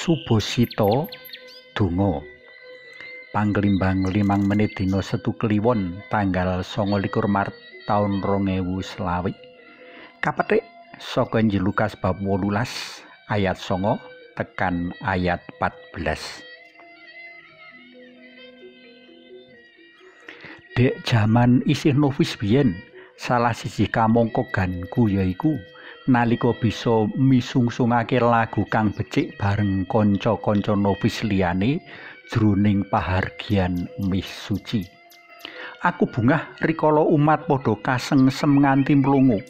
Subosito Donga. Panglimbang 5 menit dina Setu Kliwon tanggal 29 Maret taun 2020. Kapethik saka Injil Lukas bab 18 ayat 9 tekan ayat 14. Dek jaman isih novis biyen, salah siji kamangka ganku yaiku nalika bisa misungsungake lagu kang becik bareng kanca-kanca novis liyane jroning pahargyan mis suci. Aku bungah rikala umat padha kasengsem nganti mlungu.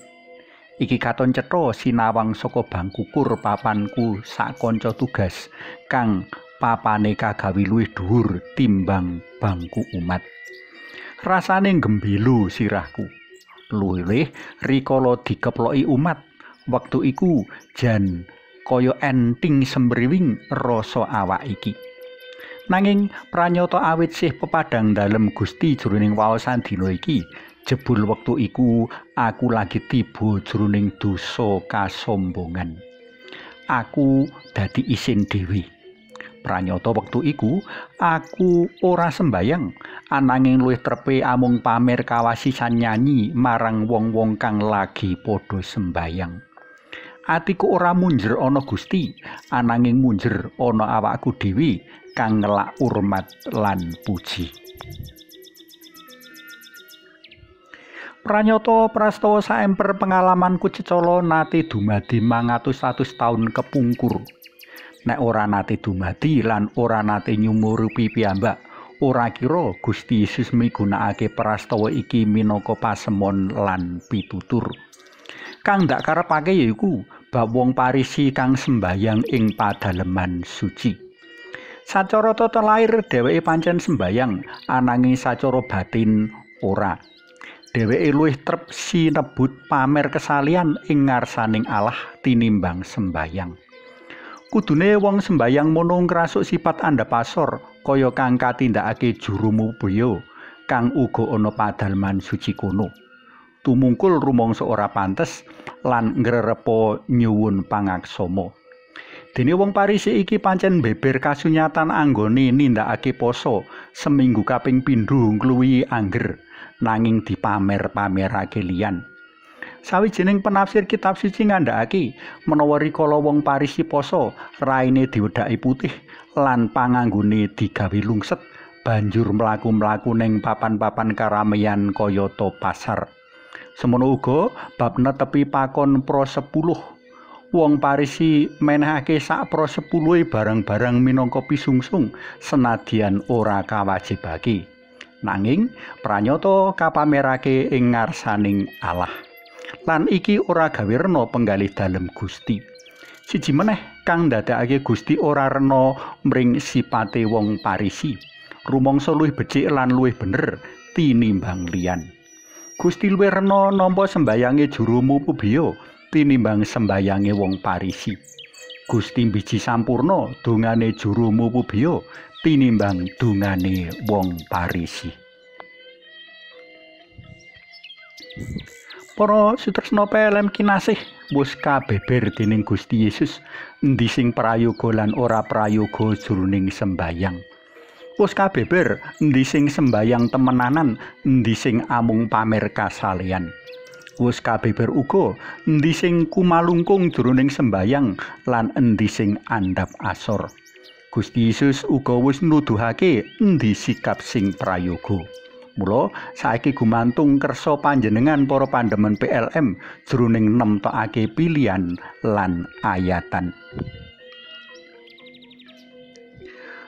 Iki katon cetha sinawang saka bangkukur papanku sak kanca tugas kang papane kagawi luwih dhuwur timbang bangku umat. Rasane gembilo sirahku. Luwih rikala dikeploki umat, wektu iku jan kaya enting sembriwing rasa awak iki. Nanging pranyata awit sih pepadang dalem Gusti jroning waosan dina iki, jebul wektu iku aku lagi tiba jroning dosa kasombongan. Aku dadi isin dhewe. Pranyata wektu iku aku ora sembayang, ananging luwih trepe amung pamer kawasisan nyanyi marang wong-wong kang lagi padha sembayang. Atiku ora munjer ana Gusti, ananging munjer ana awakku dhewe kang ngelak urmat lan puji. Pranyata prastawa saemper pengalamanku cecala nate dumadi mangatus-atus taun kepungkur. Nek ora nate dumadi lan ora nate nyumurupi piyambak, ora kira Gusti Yesus migunakake prastawa iki minangka pasemon lan pitutur. Kang ndak karepake yaiku bab wong Parisi kang sembayang ing padaleman suci. Sacara tata lair dheweke pancen sembayang, ananging sacara batin ora. Dheweke luwih trep sinebut pamer kesalian ing ngarsaning Allah tinimbang sembayang. Kudune wong sembayang mono ngrasuk sifat andhap asor kaya kang katindakake juru mubaya kang uga ana padaleman suci kono. Tumungkul rumangsa ora pantes lan ngrerepa nyuwun pangaksama. Dene wong Parisi iki pancen beber kasunyatan anggone nindakake poso seminggu kaping pindho ngluwihi angger, nanging dipamer-pamerake liyan. Sawijining penafsir kitab suci ngandhakake menawa rikala wong Parisi poso, raine diwedhaki putih lan panganggone digawe lungset, banjur mlaku-mlaku ning papan-papan karameyan kayata pasar. Semono uga bab netepi pakon pro 10. Wong Parisi menehake sak pro 10 barang-barang minangka pisungsung senadyan ora kawajibake. Nanging pranyata kapamerake ing ngarsaning Allah. Lan iki ora gawe rena penggalih dalem Gusti. Siji meneh kang ndadekake Gusti ora rena mring sipate wong Parisi, rumangsa luwih becik lan luwih bener tinimbang liyan. Gusti luwih rena nampa sembayange juru mupubya tinimbang sembayange wong Parisi. Gusti mbiji sampurna dongane juru mupubya tinimbang dongane wong Parisi. Para sutresna PLM kinasih, wis kabeber dening Gusti Yesus endi sing prayoga lan ora prayoga jroning sembayang. Wis kabeber endi sing sembayang temenanan, endi sing amung pamer kasalehan. Wis kabeber uga endi sing kumalungkung jroning sembayang lan endi sing andhap asor. Gusti Yesus uga wis nuduhake endi sikap sing prayoga. Mula saiki gumantung kersa panjenengan para pandemen PLM jroning nemtokake pilihan lan ayatan.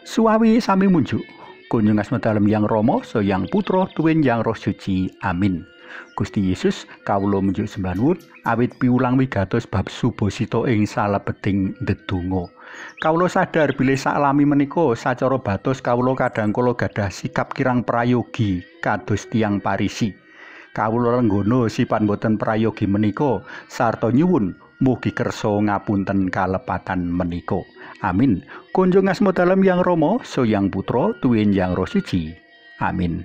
Suwawi sami munjuk. Kunjung asma dalem Yang Rama, Yang Putra, tuwin Yang Roh Suci. Amin. Gusti Yesus kawula munjuk sembah nuwun awit piwulang wigatos bab subosita ing salebeting ndedonga. Kawula sadar bilih saklami menika sacara batos kawula kadhangkala gadah sikap kirang prayogi kados tiyang Parisi. Kawula lenggana sipat boten prayogi menika sarta nyuwun mugi kersa ngapunten kalepatan menika. Amin. Kunjung asma dalem Yang Rama, Yang Putra, tuwin Yang Roh Suci. Amin.